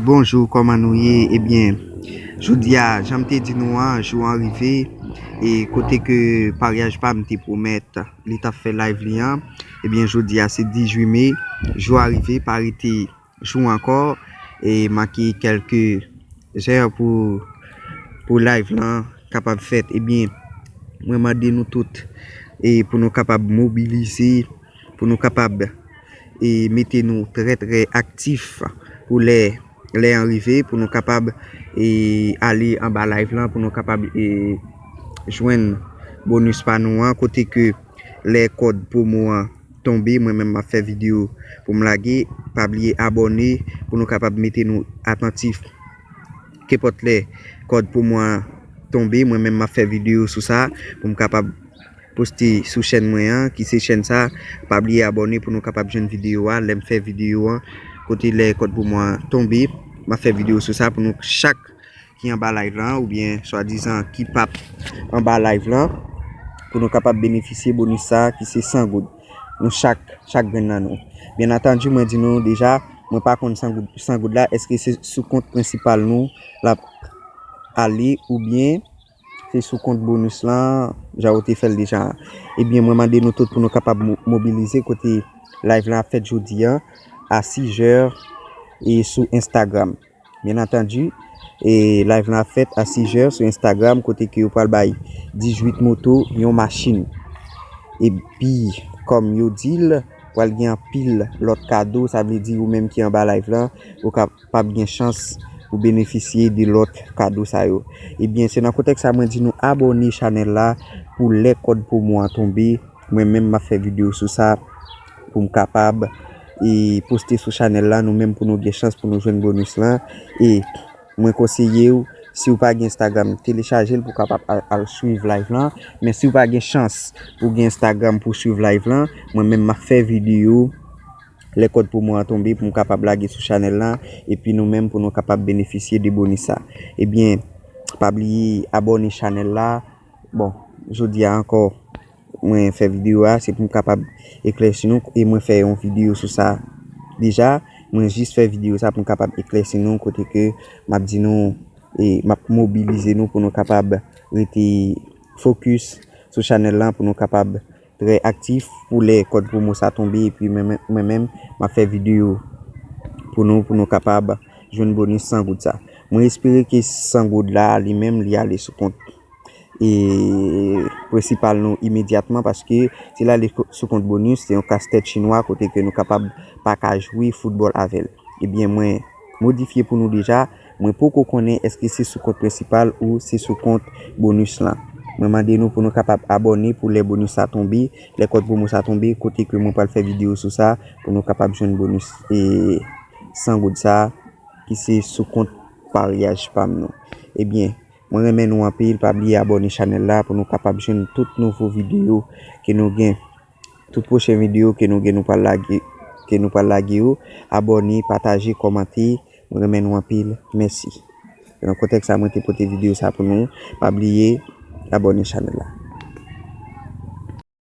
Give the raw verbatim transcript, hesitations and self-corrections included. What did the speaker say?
Bonjou, kòman nou ye? Ebyen, jodi a, jan m te di nou an, jou an rive, e kote ke paryaj pa m te pwomèt li t ap fè live li an, ebyen, jodi a se dizuit me, jou a rive, pa rete jou ankò, e manke kèlke zè pou, pou live lan kapab fèt. Ebyen, mwen mande nou tout, e pou nou kapab mobilize, pou nou kapab, e mete nou trè, trè aktif pou lè, lè an rive, pou nou kapab, e ale anba live lan, pou nou kapab, e jwenn bonis pa nou an, kote ke lè kòd pwomo an tonbe, mwen menm m ap fè videyo pou m lage. Pa bliye abòne pou nou kapab mete nou atantif. Kenpòt lè kòd pwomo an tonbe, mwen menm m ap fè videyo sou sa pou m kapab poste sou chèn mwen an, ki se chèn sa. Pa bliye abòne pou nou kapab jwenn videyo a lè m fè videyo an, kote lè kòd pwomo an tonbe, m ap fè videyo sou sa pou nou chak ki anba live lan, oubyen swadizan ki p ap anba live lan, pou nou kapab benefisye bonis sa ki se san goud. Nou chak, chak grenn nan nou. Byen antandi, mwen di nou deja, mwen pa konn san goud, san goud la, èske se sou kont prensipal nou l ap ale, oubyen se sou kont bonis lan, jan ou te fè l deja. Ebyen, mwen mande nou tout pou nou kapab mo-, mobilize kote live lan ap fèt jodi an, a sizè, e sou Instagram. Byen antandi, e live lan ap fèt a sizè sou Instagram, kote ke yo pral bay dizuit moto, yon machin. Epi, kòm yo di l, pral gen anpil lòt kado, sa vle di ou menm ki anba live lan, ou kapab gen chans pou benefisye de lòt kado sa yo. Ebyen, se nan kontèks sa mwen di nou abòne chanèl la pou lè kòd pwomo an tonbe, mwen menm m ap fè videyo sou sa pou m kapab, e poste sou chanèl la, nou menm pou nou gen chans pou nou jwenn bonis lan. E mwen konseye w, si w pa gen Instagram, telechaje l pou w kapab al, al swiv live lan. Men si w pa gen chans pou gen Instagram pou w swiv live lan, mwen menm m ap fè videyo lè kòd pwomo an tonbe pou m kapab lage sou chanèl la, epi nou menm pou nou kapab benefisye de bonis sa. Ebyen, pa bliye abòne chanèl la. Bon, jodi a ankò, mwen fè videyo a, se pou m kapab eklèsi nou, e mwen fè yon videyo sou sa deja. Mwen jis fè videyo sa pou m kapab eklèsi nou, kote ke m ap di nou, e m ap mobilize nou pou nou kapab rete fokis sou chanèl lan, pou nou kapab trè aktif pou lè kòd pwomo sa tonbe, epi mwen, mwen, mwen menm, m ap fè videyo pou nou, pou nou kapab jwenn bonis san goud sa. Mwen espere ke san goud la, li menm, li ale sou kont, e, prensipal nou imedyatman, paske si l ale ko-, sou kont bonis, se yon kastèt chinwa kote ke nou kapab pa ka jwe foutbòl avè l. Ebyen, mwen modifye pou nou deja, mwen poko konnen èske se sou kont prensipal ou se sou kont bonis lan. Mwen mande nou pou nou kapab abòne pou lè bonis sa tonbe, lè kòd pwomo sa tonbe, kote ke mwen pral fè videyo sou sa pou nou kapab jwenn bonis, e, san goud sa, ki se sou kont paryaj pa m nou. Ebyen, mwen renmen nou anpil, pa bliye abòne chanèl la pou nou kapab jwenn tout nouvo videyo ke nou gen. Tout pwochen videyo ke nou gen, nou pral lage, ke nou pral lage yo. Abòne, pataje, kòmante. Mwen renmen nou anpil. Mèsi. Se nan kontèks sa mwen te pote videyo sa pou nou. Pa bliye abòne chanèl la.